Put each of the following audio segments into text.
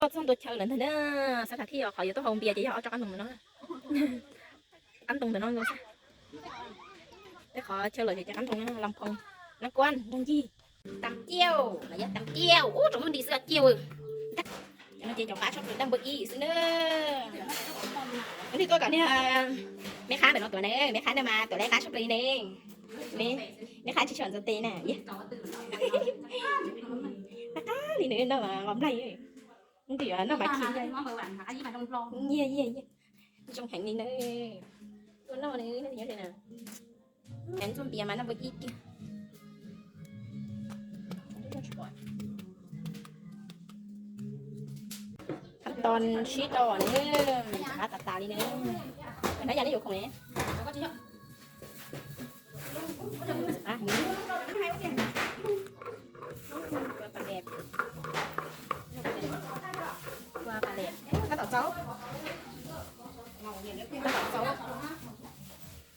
Txog ntua chaw lawm ntag na, xav tham thiab yog qhov yuav tuaj haus npias ces yog ob tsob qab ntoo no. Qab ntoo ntawm no ntau xwb. Tej qhov chaw lawm ces cov qab ntoo no, Lam Phoo, Nab Kuab, Nroog Ncig. Tam Ciaj, no yog Tam Ciaj, ub tsaus muaj nti xwb Tam Ciaj. Cov no ces cov qab tshaj plaws naj npawb ib xwb na. Hnub no tuaj kom niag me qhab ntawm no tuav ne, me qhab no mas tuav lawv qab tshaj plaws li ne. Me qhab tsis tshua ntxuav tes na. Qab qab li nws noj mas nqos nplaig. Ntws noj mas khi. Nyiaj nyiaj nyiaj. Zoo heev li na. Tuaj noj na, nyob li na. Ntxuag npias mas noj npawb ib kiag. Qab tos sib rau na, qab tas tas li na. Nab yam li yuav khoom ne. Tab tom txaub, tab tom txaub.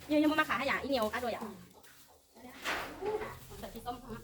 Yog yog muaj maj qham haj yam ib niag ua qab dua yom. Ua li. Tab tom mas.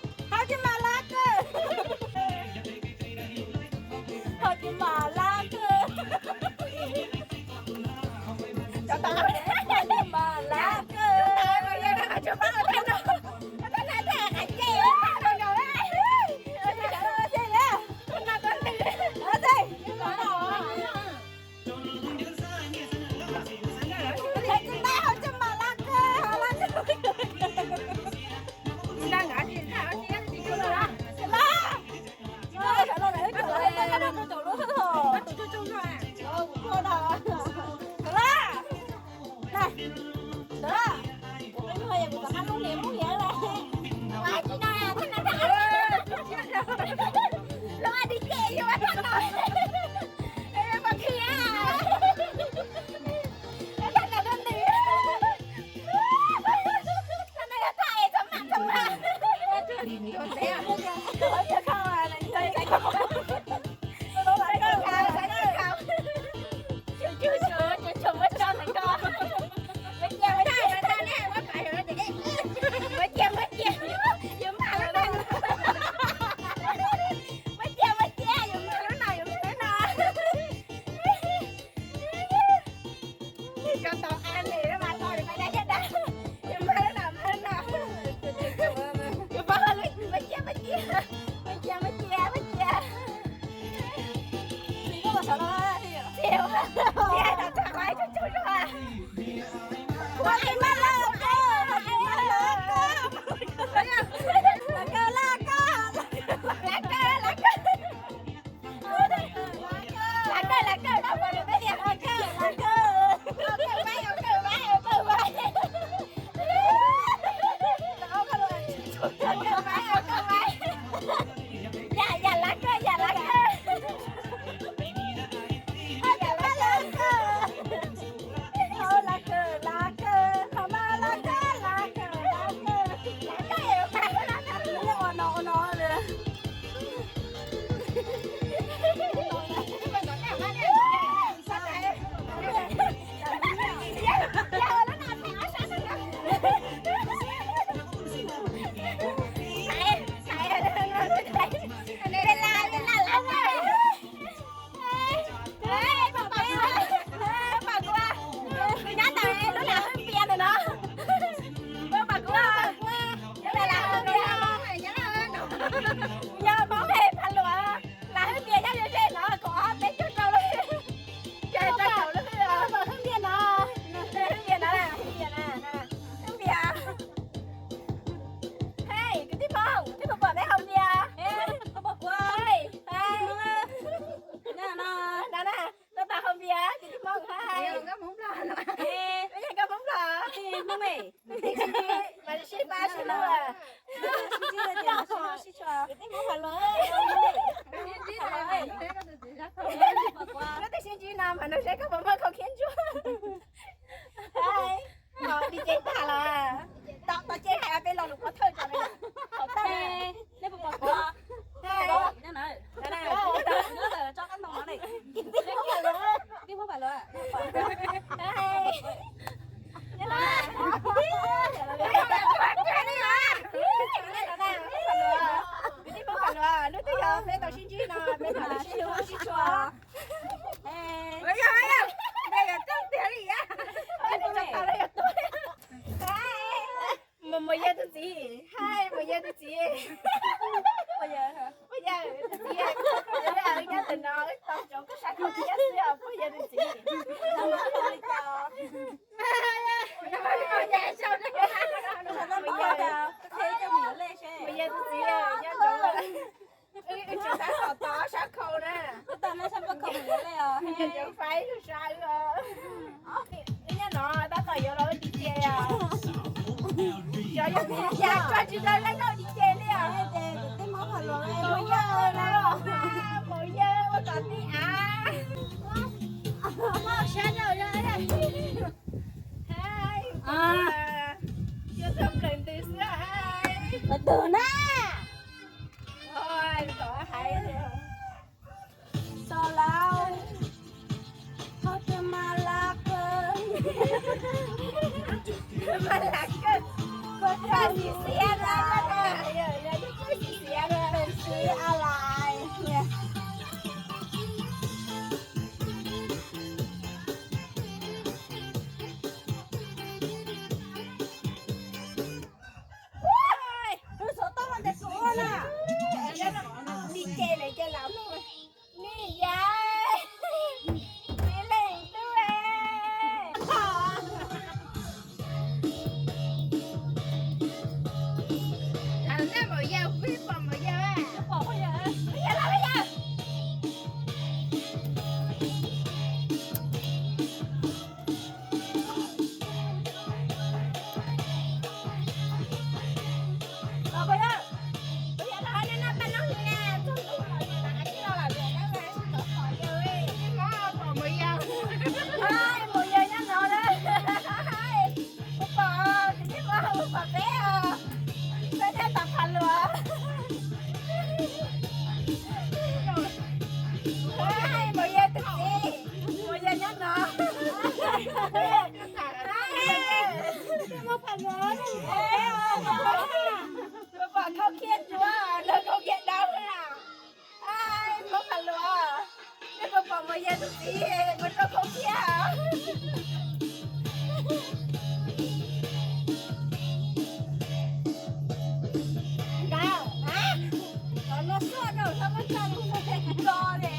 Ho tsis mam lab kawg. Ho tsis mam lab kawg. Ho tsis mam lab kawg. Mas sib pab sib lug. Sib ntsib tias sib ntsib tso. Kwv tij Hmoob Phav Luas, koj twb sib ntsib no mas nug seb koj puas muaj khau khiab ntsuab. Dig ce tag los? Tau, tau ce hais peb lo lus pov thawj tso. Nej puas pom kuv? Kwv tij Hmoob Phav Luas. Kwv tij Hmoob Phav Luas, hnub twg yog peb tau sib ntsib no peb mam li sib hlub sib tshua. Mus, mus yawg tus txiv, hais mus yawg tus txiv. Puas yog tus txiv, nyob ntawm no tau tsoom koj sab khau thiab xwb os, puas yog tus txiv? Puas yog tus txiv nyob ntawm no? Wb tseem tab tom tos sab khau na. Yog faib lug sab wb os. Wb nyob no tab tom yuav los dig ce os. Xyov yog ua cas tsis tau leej twg dig ce li os. Mus yawg, mus yawg ua kom tib av. Hais, yuav tau pleev ntws xwb hais. Tus na. Oi, kom hais. Txog lawm. Qhov twg mas laj kawg. Mas laj kawg. Koj xiv xiab na, yog koj xiv xiab na, xiv a lais. Tus xov tooj ntawd tus ua na. Dig ce lawm ces lam mloog. Ni yai, tib leeg tub. Thaum nej maum yawg, peb pom maum yawg, pom maum yawg, maum yawg los, maum yawg. Mus yawg nyob no na. Kuv pom, kuv pom peb os. Peb thiaj tau pha luas. Mus yawg tus txiv, mus yawg nyob no. Kuv pom khau khiab ntsuab, lawv khau khiab dawb na. Hmoob Phav Luas, nej puas pom mus yawg tus txiv mus rau khau khiab? Nkaus, los no suaj rau hlob muab tso rau ko li.